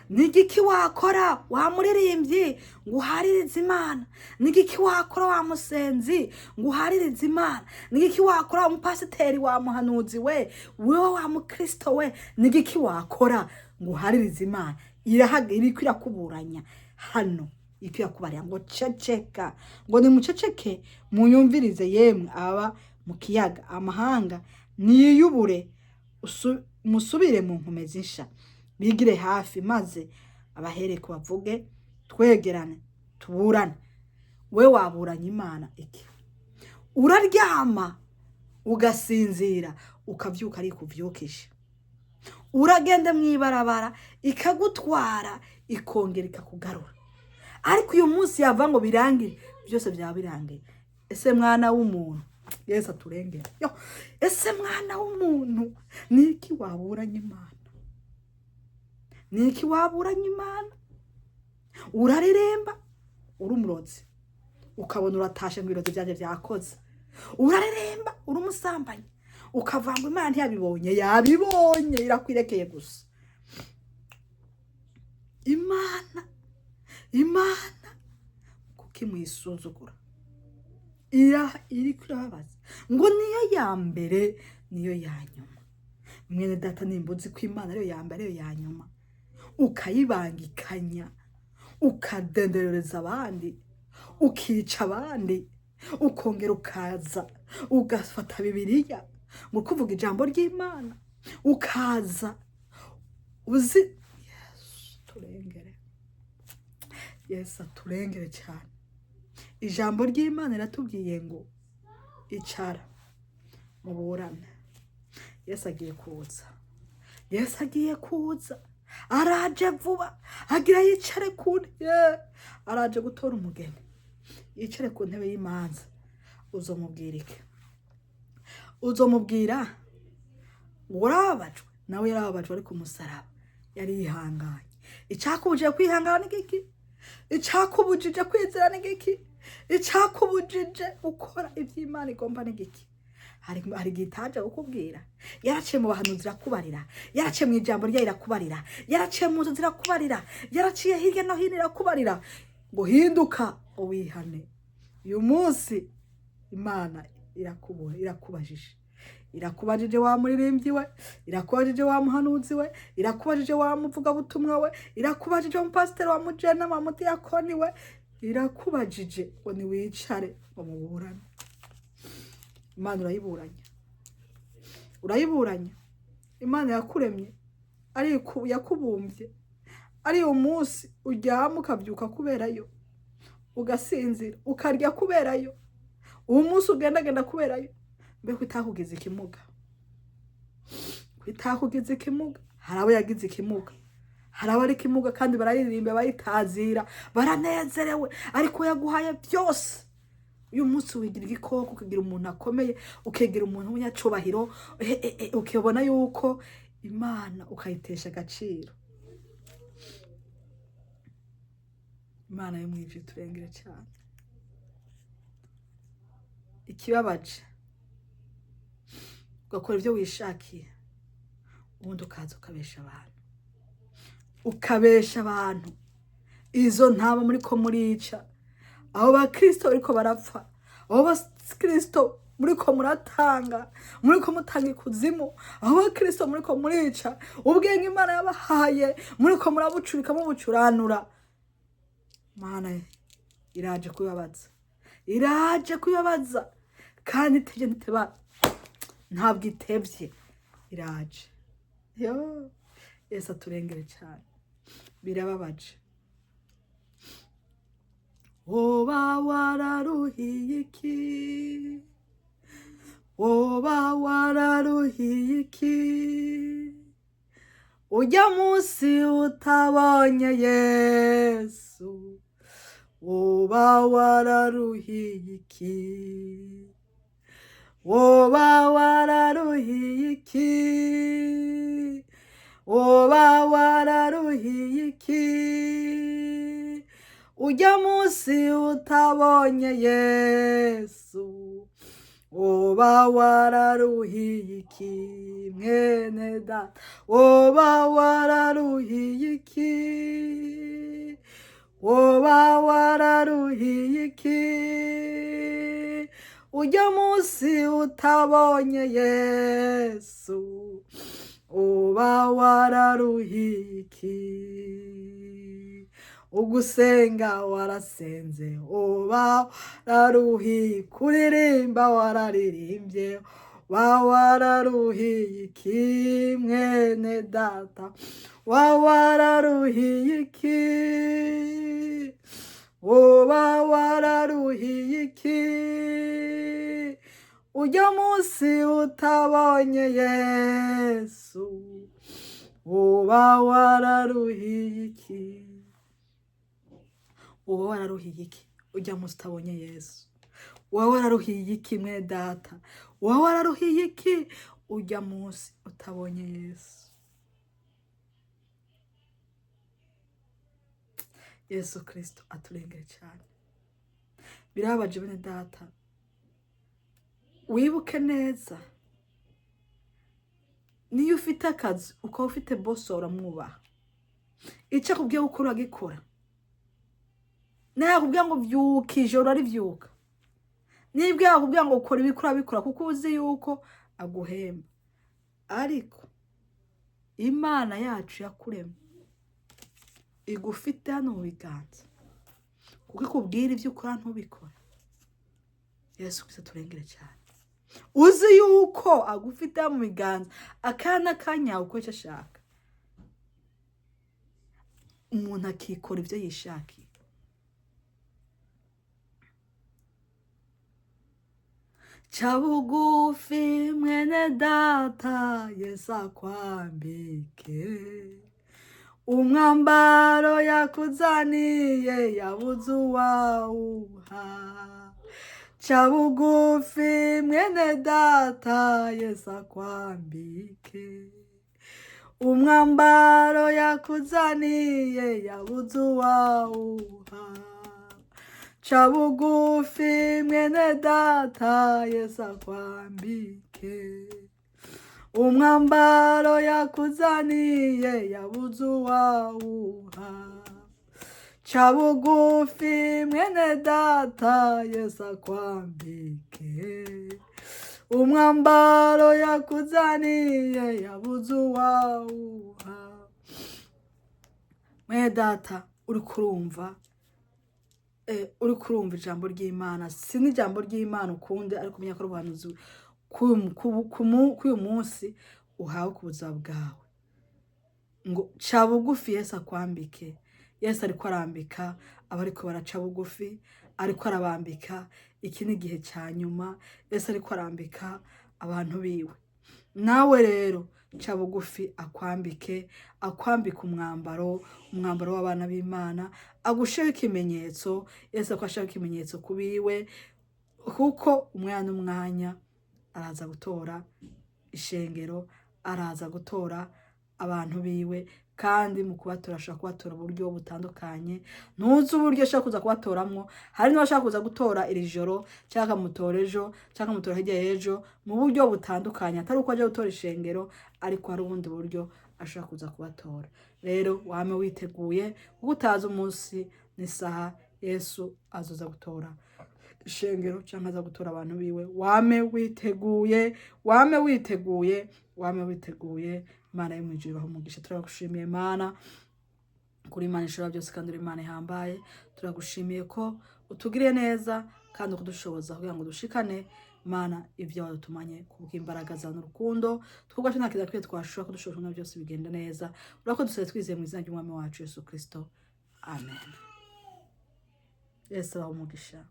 Ni igiki wakora wa muririmbyi ngo uharirize Imana? Ni igiki wakora wa musenzi ngo uharirize Imana? Ni igiki wakora wa mupasiteri, wa muhanuzi we, wewe wa mukristo we? Ni igiki wakora ngo uharirize Imana? Iriko irakuburanya hano, iriko irakubarira ngo ceceka, ngo nimuceceke munyumvirize, yemwe aba mu kiyaga, amahanga niyubure, musubire mu nkomezi nsha, bigire hafi maze abahereko bavuge, twegerane tuburane. We waburanye Imana iki? Uraryama ugasinzira, ukavyuka ari kuvyukije. Uragenda mw'ibarabara ikagutwara, ikongera ikakugarura. Ariko uyu munsi yava ngo birangire, byose byaba birangiye. Ese mwana w'umuntu, Yesu aturengere yo, ese mwana w'umuntu, niki waburanye Imana? Niki waburanye Imana? Uraririmba uri umurozi, ukabona uratashe ngo ibirozi byanjye byakoze. Uraririmba uri umusambanyi, ukavanga Imana ntiyabibonye. Yabibonye, irakwirekeye gusa. Imana, Imana kuko imwisuzugura, iri kurababaza ngo niyo ya mbere, niyo ya nyuma. Mwene data, nimba uzi ko Imana ariyo ya mbere, ariyo ya nyuma, ukayibangikanya, ukadenderereza abandi, ukica abandi, ukongera ukaza ugafata Bibiliya ngo kuvuga ijambo ry'Imana, ukaza uzi. Yesu turengere, Yesu aturengere cyane. Ijambo ry'Imana riratubwiye ngo icara muburane. Yesu agiye kuza, Yesu agiye kuza, araje vuba, agira yicare ku ntebe, araje gutora umugeni, yicare ku ntebe y'imanza. Uzomubwira iki? Uzomubwira ngo urababajwe? Nawe yarababajwe, ariko umusaraba yari yihanganye. Icyakubujije kwihangana ni giki? Icyakubujije kwizera ni giki? Icyakubujije gukora iby'Imana igomba ni giki? Hari igihe itaje kukubwira. Yaraciye mu bahanuzi irakubarira, yaraciye mu ijambo ryayo irakubarira, yaraciye mu nzu zirakubarira, yaraciye hirya no hino irakubarira ngo hinduka wihane. Uyu munsi Imana irakubura, irakubajije, irakubajije wa muririmbyi we, irakubajije wa muhanuzi we, irakubajije wa muvugabutumwa we, irakubajije wa mupasiteri, wa mujena, wa mudiyakoni we, irakubajije ngo niwicare ngo muburane. Imana urayiburanya? Urayiburanya Imana yakuremye, ari yakubumbye, ari uyu munsi uryama ukabyuka kuberayo, ugasinzira, ukarya kuberayo, uwo munsi ugendagenda kuberayo. Mbe ko itakugize ikimuga? Ko itakugize ikimuga? Hari abo yagize ikimuga, hari abari ikimuga kandi bararirimba, bayitazira, baranezerewe, ariko yaguhaye byose. Uyu munsi wigira igikoko, ukagira umuntu akomeye, ukegera umuntu w'umunyacubahiro, ukabona yuko Imana ukayitesha agaciro. Imana yo mu ijuru turengere cyane. Ikibabaje, ugakora ibyo wishakiye, ubundi ukaza ukabesha abantu, ukabesha abantu. Izo ntabo muri ko murica, abo bakristo bariko barapfa, abo bakristo muriko muratanga, muriko mutanga ikuzimu, abo bakristo muriko murica, ubwenge Imana yabahaye muriko murabucurika, mubucuranura. Mana iraje kubibabaza, iraje kubibabaza, kandi itevye ntiteba, ntabwo itevye, iraje. Yo, Yesu aturengere cyane, birababaje. Woba wararuhiye iki? Woba wararuhiye iki? Ujya munsi utabonye Yesu, woba wararuhiye iki? Woba wararuhiye iki? Woba wararuhiye iki? Ujya munsi utabonye Yesu, woba wararuhiye iki? Mwene data, woba wararuhiye iki? Woba wararuhiye iki ujya munsi utabonye Yesu? Uba wararuhiye iki? Ugusenga warasenze, uba wararuhiye, kuririmba wararirimbye, uba wararuhiye iki, mwene data? Wa wararuhiye iki? Uba wararuhiye iki ujya munsi utabonye Yesu? Uba wararuhiye iki? Uba wararuhiye iki ujya munsi utabonye Yesu? Uba wararuhiye iki, mwe data? Uba wararuhiye iki ujya munsi utabonye Yesu? Yesu Kristo aturengere cyane. Birababaje, bene data. Wibuke neza, niyo ufite akazi, ukaba ufite boss, uramwubaha. Icyo akubwiye gukora uragikora. Nawe yakubwira ngo vyuka ijoro, urarivyuka. Nibwo yakubwira ngo ukora ibikora, bikora, kuko uzi yuko aguhemba. Ariko Imana yacu yakuremye igufite hano mu biganza, kuko ikubwira ibyo ukora ntubikore. Yesu Kristo turengere cyane. Uzi yuko agufite mu biganza akana kanya uko icyo ashaka, umuntu akikora ibyo yishakiye. Ca bugufi, mwene data, Yesu akwambike umwambaro yakuzaniye, yabuze uwawuha. Ca bugufi, mwene data, Yesu akwambike umwambaro yakuzaniye, yabuze uwawuha. Ca bugufi, mwene data, Yesu akwambike umwambaro yakuzaniye, yabuze uwawuha. Ca bugufi, mwene data, Yesu akwambike umwambaro yakuzaniye, yabuze uwawuha. Mwene data, uri kurumva, uri kurumva ijambo ry'Imana, si n'ijambo ry'Imana ukunde, ariko umenya ko ari ubuhanuzi k'uyu munsi uhawe ku buzima bwawe, ngo ca bugufi Yesu akwambike. Yesu ariko arambika abariko baraca bugufi, ariko arabambika. Iki ni igihe cya nyuma, Yesu ariko arambika abantu biwe. Nawe rero ca bugufi akwambike, akwambike umwambaro w'abana b'Imana, agusheho ikimenyetso. Yesu ako ashaka ikimenyetso ku biwe, kuko umwanya n'umwanya araza gutora ishengero, araza gutora abantu biwe. Kandi mu kubatora ashobora kubatora uburyo butandukanye. Ntuzi uburyo ashobora kuza kubatoramwo. Hari n'uwashaka kuza gutora iri joro, cyangwa akamutora ejo, cyangwa akamutora hirya y'ejo, mu buryo butandukanye, atari uko aje gutora ishengero, ariko hari ubundi buryo ashobora kuza kubatora. Rero wame witeguye, kuko utazi umunsi n'isaha Yesu azoza gutora ishengero cyangwa aza gutora abantu biwe. Wame witeguye, wame witeguye, wame witeguye. Imana yo mu ijuru ibahe umugisha. Turagushimiye Mana, kuri Imana ishobora byose kandi uri Imana ihambaye. Turagushimiye ko utugiriye neza kandi ukudushoboza kugira ngo dushikane, Mana, ibyo wadutumanye kubw'imbaraga zawe n'urukundo. Twubwo nta kidakwiye twashobora kudushoboza, kugira byose bigenda neza. Urakoze, dusabe twizeye mu izina ry'Umwami wacu Yesu Kristo, amen. Yesu abahe umugisha.